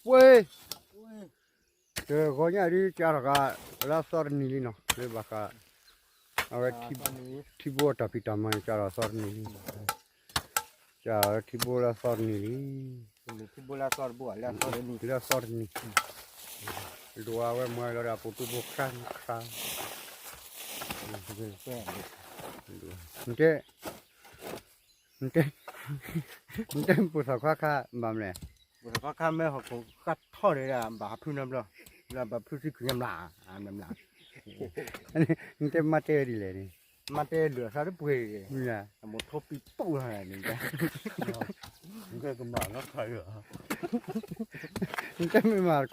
ပှ့ၤ, တဂီၤညါဒ်ကးထီၣ်ဃာ်လၢအသီတနံၤလံနီၤ, လၢဘၣ်ဃး အဝဲ ထံဘိအတၢ်ဖံးတၢ်မၤန့ၣ် ကးထီၣ်အသီတနံၤလံ, ကးထံဘိလၢအသီတနံၤလံ, လၢအသီတနံၤ, ဒိးဝဲမွဲလီၤဒီး အပူၤတူၢ်ဘိခါခါ, နတဲ နတဲ နတဲ ပိာ်သၣ်ခွါခါ ဘၣ်မလဲၣ်, ပိာ်သၣ်ခွါခါမ့ၢ်ဟီၣ်ခိၣ်ဃါထီၣ်န့ၣ်ဒီး ဘၣ်ဟးဖုနၤဘျီ, ဘျီဘၣ်ဖုသံခုၣ်ညါမျး, နတဲမါတဲဝဲဒ်လဲၣ်န့ၣ်, မါတဲဒုးအသးတပှ့ၤ, မိၢ်ထိပံပူၣ်န့ၣ်, နတဲမ့ၢ်မၤတ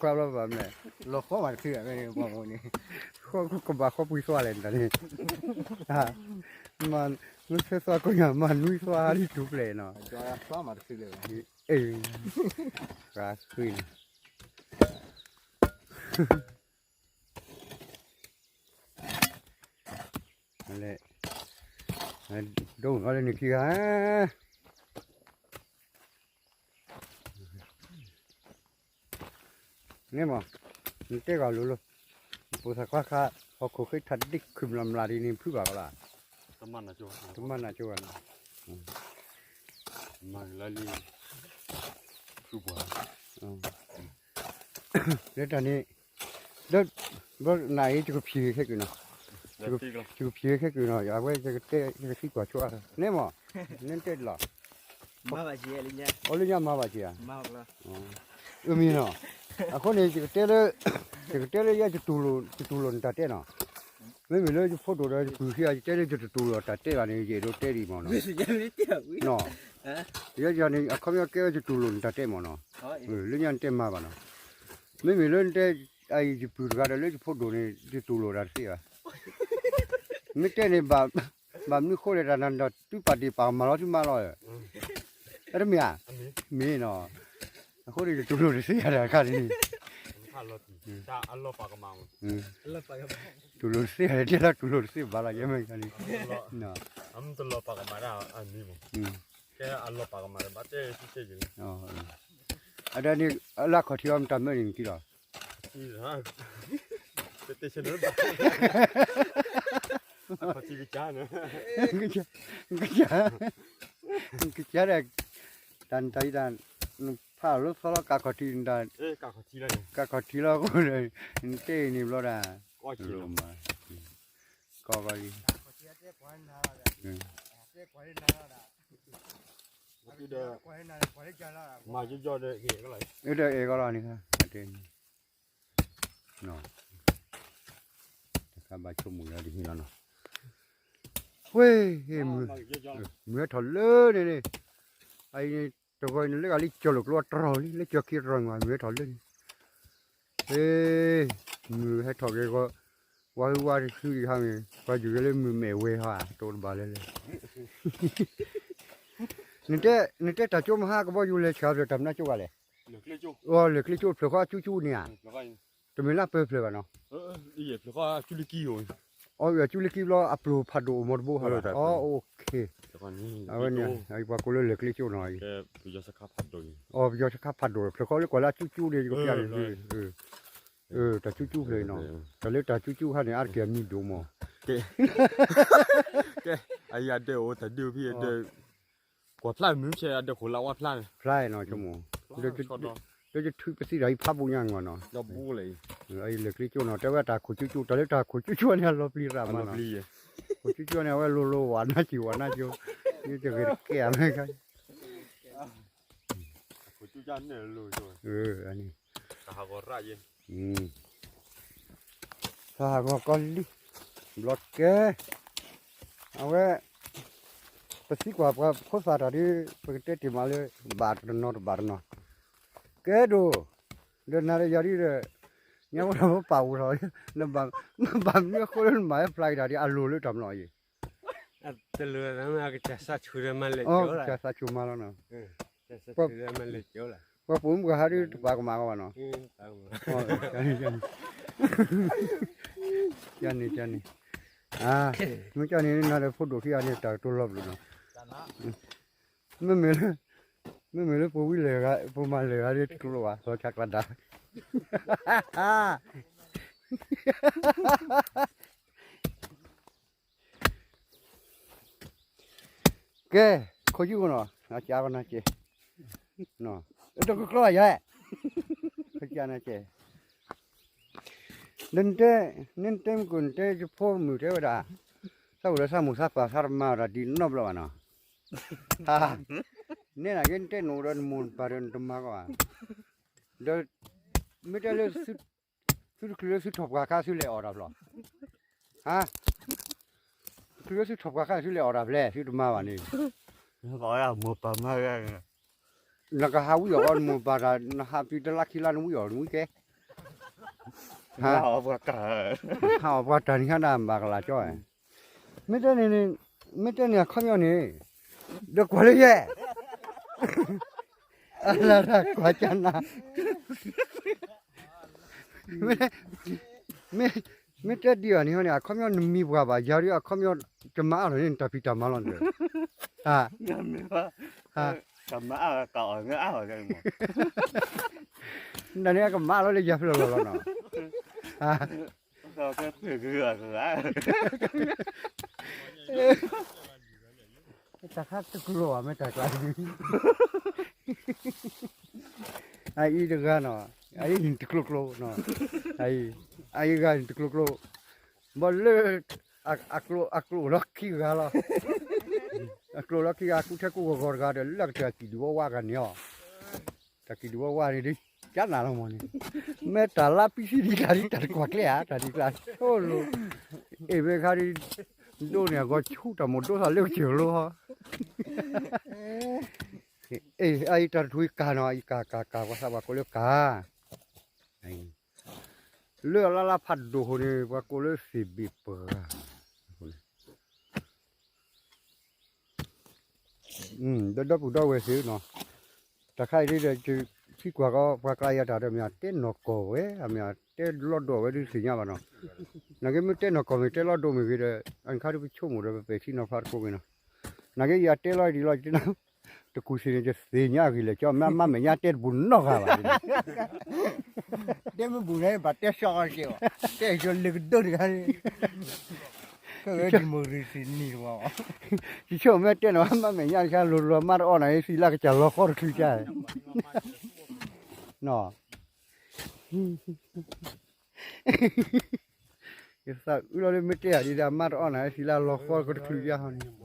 ခွါဘျီဘၣ်မလဲၣ်, လီၤဃီမးတသ့ဘၣ်န့ၣ်, ကဘၣ်ဃီပှံၤသွါလဲၣ်န့ၣ်, မ့ၢ်ဆဲသွါကိးညါ မၤနွံသွါလံထူၣ်ဖျဲးနီၤ, ဃါဃံန့ၣ် လဲၣ်, ဒိၣ်အီၤလၢနခံဂၤ, န့ၣ်မး, နတဲဂၤလိၤလိၤ, ပိာ်သၣ်ခွါခါ, ဟီၣ်ခိၣ်ဃ့ထီၣ်ဒ့ခုၣ်မျးမျးဒ်န့ၣ် ဖုဘၣ်ကလါ, တမၤနၤကၠိဘၣ်နီၤ, မၤလၢလံ ဖုပှၤ လၢတၢ်န့ၣ်, လၢ ဘၣ်နၤအံၤ ယကဖံးဂ့ၤခဲကုာ်နီၤ, ယကဖံးဂ့ၤခဲကုာ်နီၤ, အဝဲယကတဲ ယကသံကွၢ်ဆိအါ, န့ၣ်မး, နတဲလီၤ, အိၣ်လၢညါမၤဘၣ်က့ၤဧါ, အမံၤနီၤ, အဃိန့ၣ် ယကတဲလၢ ယကတဲလၢယဲ ယတူၢ်လိာ်နတၢ်တဲနီၤ, မ့မ့ၢ်လၢယဖိဒိၣ်ဒီးယပုၢ်ခံဂၤ ယတဲလၢယတတူၢ်လိာ်တၢ်တဲဘၣ်န့ၣ် ယအဲၣ်ဒိးတဲဒံးမးနီၤ, ယဲယၤန့ၣ် အခီပညီကဲဝဲယတူၢ်လိာ်နတၢ်တဲမးနီၤ, လၢညါနတဲမၤဘၣ်နီၤ, မ့မ့ၢ်လၢနတဲ အံၤယပုၢ်တဂၤဒီးလၢယဖိဒိၣ်န့ၣ် ယတူၢ်လိာ်တၢ်တသ့ဘၣ်, မ့ၢ်တဲန့ၣ် ဘၣ်မနုၤဃိလဲၣ် တၢ်နၤဒီး တုၤပာ်ဒ့ၣ်ပာ်ကမၣ်လီၤသုမးလီၤ, အဲတမ့ၢ်ဧါ, မ့ၢ်နီၤ, အဃိန့ၣ် ယတူၢ်လိာ်တသ့ယၤတၢ်တခါန့ၣ်, တူၢ်လိာ်တသ့ယၤ တဲလၢတူၢ်လိာ်တသ့ဘၣ်လီၤ ယဲမ့ၢ်န့ၣ်, အဒၣ်န့ၣ် လၢအခီၣ်ထံးအီၤ မတၤမၢန့ၣ်နကံလီၤ, ကစၢ်ဒီး တၢ်နတၢ်အံၤတၢ် နဖးလီၤသီလီၤ ကးခီၣ်ထံးနတၢ်, ကးခီၣ်ထံးလီၤအဃိဒီး နတဲအံၤန့ၣ်ဘျီဒၣ်, ကီကီလံ, ဒီးအဲၣ်ဂီၤလီၤန့ၣ်, တခါဘၣ်ဆိကမိၣ်လၢတဟံးလီၤနီၤ, ဝ့ၢ်, မုၢ်ဟဲထီၣ်လၢန့ၣ်န့ၣ်, အအံၤန့ၣ် တဂီၤအံၤန့ၣ် လၢဂၤလံကၠီၤလိာ်ကျိအတြီၤလံ လၢကၠီၤခံတြီၤန့ၣ် မုၢ်ဟဲထီၣ်လၢန့ၣ်, မုၢ်ဟဲထီၣ်က့ၤဂီၤ, ဝါဟုဝါတစုဒံးဟါမ့ၢ် ပှၤယုၢ်ဂဲၤလၢမုၢ်မဲာ်ဝဲဟါ တအိၣ်တဘၣ်လၢၤလၢၤ, နတဲတၢ်ကၠိမဟါကဘီယူၤလဲၤဆှၢဖျၢၣ်တၢ်မနုၤကၠိဂၤလဲၣ်, လဲၤကျ့ကၠိဖျၢၣ်ဃီအကၠူကၠူန့ၣ်ဧါ, တမ့ၢ်လၢပၢၤဖျၢၣ်ဘၣ်နီၤ, အကၠူလၢကံဘျီအပျိၢ်ဖးဒိၣ်အိၣ်မီတဘိဟါ, အဝဲန့�Nပှၤကိးလၢလဲၤကျ့ကၠိနီၤ, ပယီၤစခါဖးဒိၣ် ဖျၢၣ်ဃီလၢကွၢ်လၢအကၠူကၠူန့ၣ် ယကပျၢ်န့ၣ်, တၢ်ကၠူကၠူဖျၢၣ်နီၤ, တၢ်လၢတၢ်ကၠူကၠူဟါန့ၣ် အါတက့ၢ်အမံၤဒိၣ်မး, ကဲ, အယဒဲအိၣ်တၢ်ဒုးဖံးအဒဲ, ကွၢ်ဖျါမုၢ်ဆဲးအဒဲခိၣ်လၢဝါဖျါန့ၣ်, ဖျါနီၤ, လၢယထုပသံတၢ်အံၤဖးဘိညါနီၤ, လဲၤကျ့ကၠိနီၤ, တဲဝဲတၢ်ခိၣ်ကၠူကၠူ တၢ်လၢတၢ်ခိၣ်ကၠူကၠူန့ၣ် အလီၤပျံၤရၣ်မးနီၤ, ခိၣ်ကၠူကၠူန့ၣ် အဝဲလိၤလိၤဝဲနါကၠိဝဲနါကၠိ, ယတဂ့ၤတကဲအမဲခါ သးဟးဂီၤကီၢ်လံ, ဘျီကဲ, အဝဲ, ပသံကွၢ်ပှၤဖိသၣ်တၢ်ဒ် ပကတဲတ့ၢ်မးလၢ ဘၣ်တနီၤတဘၣ်တနီၤ, ကဲဒိၣ်, ဒီးနၤဒီးယၤဒ်ဒီး, ညါဝဲဒီးပပာ်အိၣ်ထီၣ်, ဘၣ်မနုၤအဃိလၢနမၤဝဲဖျါက့ၤတၢ်ဒ်အလိၤလၢတၢ်မလီၤအံၤ, တလိၤ, ကစၢ်သးဆူၣ်မးလီၤနီၤ, ပှၤပိာ်မုၣ်ပှၤဟးဒ်တပာ်ကမၣ်ကီးဘၣ်နီၤ, ကန့ၣ်ကန့ၣ်, မ့ၢ်ကန့ၣ်နၤဒီးဖိဒိၣ်ခံဂၤန့ၣ် တၢ်ကတိၤလီၤပလိာ်နီၤ, မ့မ့ၢ်လၢ, မ့မ့ၢ်လၢပဝံလဲၤဂၤ ပမၤလဲၤဂၤဒ်တကျိၤဘၣ် လီၤဆါကျါဒါ ကဲ, ခိၣ်ယူၢ်နီၤ, ကကဲ, တကျိၤကျိၤယဲ, ကဲ, နတဲမုၢ်ကိၣ် နတဲယဖိမုၣ်တဲဝဲဒၣ်, သးအိၣ်ဒီးသးမိၢ်သးပၢ်သးတမၤဒီးဒ်နီတဘျီဘၣ်နီၤ, နဲဒၣ်က့ နတဲနအိၣ်ဒီးနမိၢ်နပၢ်ဒီးနတမၤကီးဘၣ်, ဒီး မ့ၢ်တဲလၢ သုတချုးလၢသုထီၣ်ပှၢ်ခါသုလဲၤအီၣ်တၢ်ဖျီ, ဟါ, တချုးလၢသုထီၣ်ပှၢ်ခါသုလဲၤအီၣ်တၢ်ဖျဲၣ် သုတမၤဘၣ်န့ၣ်, မိၢ်ပၢ်မၤ, နကဟးဝံအီၣ်အီၤ နမိၢ်ပၢ်တၢ် နဟးပံၤတလါခံလါနဝံအီၣ်နဝံကဲ, ဟးအီၣ်ပှၤတၢ်န့ၣ်ဟါဒၣ်ဘၣ်ကလၤကၠီ, မ့ၢ်တဲန့ၣ်, မ့ၢ်တဲန့ၣ်အခီပညီန့ၣ်, ဒီးကွၢ်လၢယဲ အလၢတၢ်ကွၢ်ကၢနၤ, မ့ၢ်တဲဒ်အီၤန့ၣ်ဟီန့ၣ် အခီပညီနမံၤပှၤဘၣ် ယၤဒ်အခီပညီ, တမၤအါလီၤန့ၣ် နတၢ်ဖံးတၢ်မၤလီၤန့ၣ်, တမၤအါလီၤလၢယၤဖျၢၣ်လီၤလီၤ, တၢ်ခါတကျိၤဘၣ်မ့ၢ်တၢ်ကျါန့ၣ်, အအံၤတဂၤနီၤ, အအံၤန့ၣ်တကျိၤကျိၤ, အအံၤဂၤန့ၣ်တကျိၤကျိၤ, ဘၣ်လၢ အကျိၤလီၤခံဂၤလီၤ, အကျိၤလီၤခံဂၤ ကူထဲကူဂီၤဂီၤတဂၤဒီး လၢကတၢၢ်အကံၣ်ဒုးဝဲဝါဂၤန့ၣ်အီၤ, တၢ်ကံၣ်ဒုးဝဲဝါန့ၣ်ဒ် ကနၤလီၤမၢ်န့ၣ်, မ့ၢ်တၢ်လါပံဆံးဒ်ကျါဒ်တၢ်တကွၢ်ကျဲဧါ တၢ်ဒ်ကျါ, ဆိလိၤ, အ့ၣ်ဝဲခါဒ်, ဒိးန့ၢ်အဂီၤဆူတၢ်မိၣ်ဒိသးလၢကစၢၢ်လိဟီ အံၤတၢ်တထူၣ်အံၤကၤနီၤ အံၤကၤကၤကၤ ပှၤသးပှၢ်ကိးလၢကၤ, လၢအလါလါဖးဒိၣ်ဃိန့ၣ် ပှၤကိးလၢသ့ၣ်ဘ့ၣ်ပှၤ, ဒီဒီပုၢ်ဒီဝဲၢ်သ့ၣ်နီၤ, တၢ်ခါအံၤဒီး ထံကွၢ်ကီး ပှၤကျါယၤတၢ်ဒီးမ့ၢ် တဲနီၢ်ကီၢ်ဝဲ အမ့ၢ်တဲလီၤဒိဝဲဒုးသ့ၣ်ညါဘၣ်နီၤ, နာ်က့မ့ၢ်တဲနီၢ်ကီၢ်မ့ၢ်တဲလီၤဒိမ့ၢ်ဂ့ၤဒီး အန့ၣ်ခါဒုးပဆိကမိၣ်ဒီး ပပဲာ်ထံနီၤဖးတကိးက့ၤနီၤ, နာ်က့ယတဲလီၤဒ်လီၤ တကူၣ်သ့ၣ်န့ၣ် ယသ့ၣ်ညါအဂ့ၢ်လၢာ်ကၠီ မ့ၢ်မ့ၢ်ညါတဲတဘူးနီတဂၤဘၣ်, တဲမ့ၢ်ဘူးန့ၣ် ဘၣ်တဲဆှီအီၤက့ၤဘၣ်, တဲယိၤလၢကဒိၣ်တဂၤန့ၣ်, ခဲဝဲဒံၣ်မိၣ်ရံၣ်တနံၤတဝီ, ယဆိကမိၣ်မ့ၢ်တဲနီၤ မ့ၢ်မ့ၢ်ညါတခါ လိၤလိၤမါတအီၣ်နၤ သံလၢကစၢ်လီၤဃီတချုးကါ, နီၤ ယသးအုးလီၤလၢမ့ၢ်တဲယၤဒ်ဒီး မါတအီၣ်နၤ သံလၢလီၤဃီကတချုးယါဟီန့ၣ်,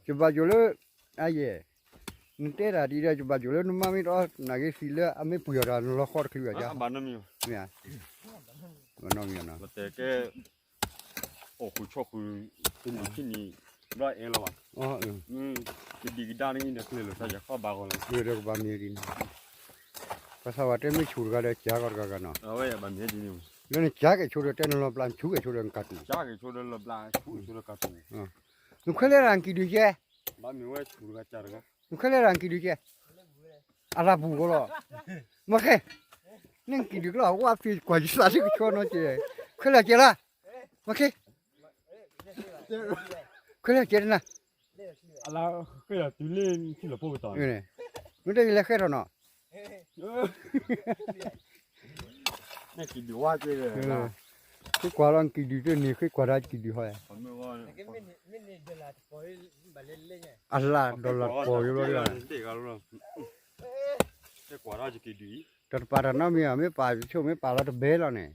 ယဘၣ်ယိၣ်လၢ, အယဲၢ်, နတဲတၢ်ဒ်ဒီး ယဘၣ်ယိၣ်လၢနမါမ့ၢ်တအီၣ်နၤဂ့ၤ သံလၢအမ့ၢ်ပှ့ၤအီၤဒီး နလီၤဃီတချုးဘၣ်ယါ, မ့ၢ်, ဘၣ်နီတမံၤ, အိၣ်ဃုာ်ဆီဃုာ်, တနံၣ်ခံနံၣ်, ဘျီအဲၣ်လီၤဘၣ်, ကဒံကဒါန့ၣ် ဒီးကျဲလိာ်သးယၤခီဘၣ်ဂီၤလီၤ, ဒီးကဘၣ်မ့ၢ်ဒ်န့ၣ်, ပှၤသးဝးတဲမ့ၢ်ဆူၣ်တဂၤဒီး ကၢ်ကီတဂၤဂၤနီၤ, လၢနကၢ်ကဲၤဆိဒီးတဲနလီၤဘျး နဆူၣ်ကဲၤဆိဒီးနကၢ်တူာ်, နခွဲးလဲၢ်တၢ်နကံၣ်ဒုးကဲ, နခွဲးလဲၢ်တၢ်နကံၣ်ဒုးကဲ, အလၢပူၤကီလီၤ, မ့ၢ်ခဲ, နကံၣ်ဒုးကလီၤ ဝါဖံးကွၢ်ယသးလၢကဆီနီၤကဲ, ခွဲးလဲၢ်ကဲလၢ, မ့ၢ်ခဲ ခွဲးလဲၢ်ကဲတနၤ, အလါဃဲၢ်ဒီးတုၤလၢထံလီၤဖိကတီၢ်, မ့ၢ်တဲယလဲၤဃဲထီၣ်နီၤ, ဃ့ကွၢ်လီၤကံၣ်ဒုးတန့ၣ် ဃ့ကွၢ်ဒၣ်ကံၣ်ဒုးဟီ, အလါဒီးလါတပီၤယဘျီ, တၢ်တပာ်တၢ်နီတမံၤ မ့ၢ်ပာ်ဆိ မ့ၢ်ပာ်လီၤတဘဲလီၤန့ၣ်,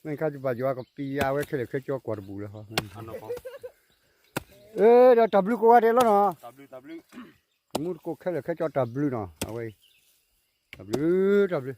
မ့ၢ်ခါယဘၣ်ယွၤကပံၤယါဝဲခဲလၢာ်ခဲဆ့ ကွၢ်တဘူၣ်လၢၤ, အၢ ဒီးတၢ်ဘျုးကိးဂၤဒဲးလီၤနီၤ, မူတကိးခဲလၢာ်ခဲဆ့ တၢ်ဘျုးနီၤ အဝဲအံၤ, တၢ်ဘျုး တၢ်ဘျုး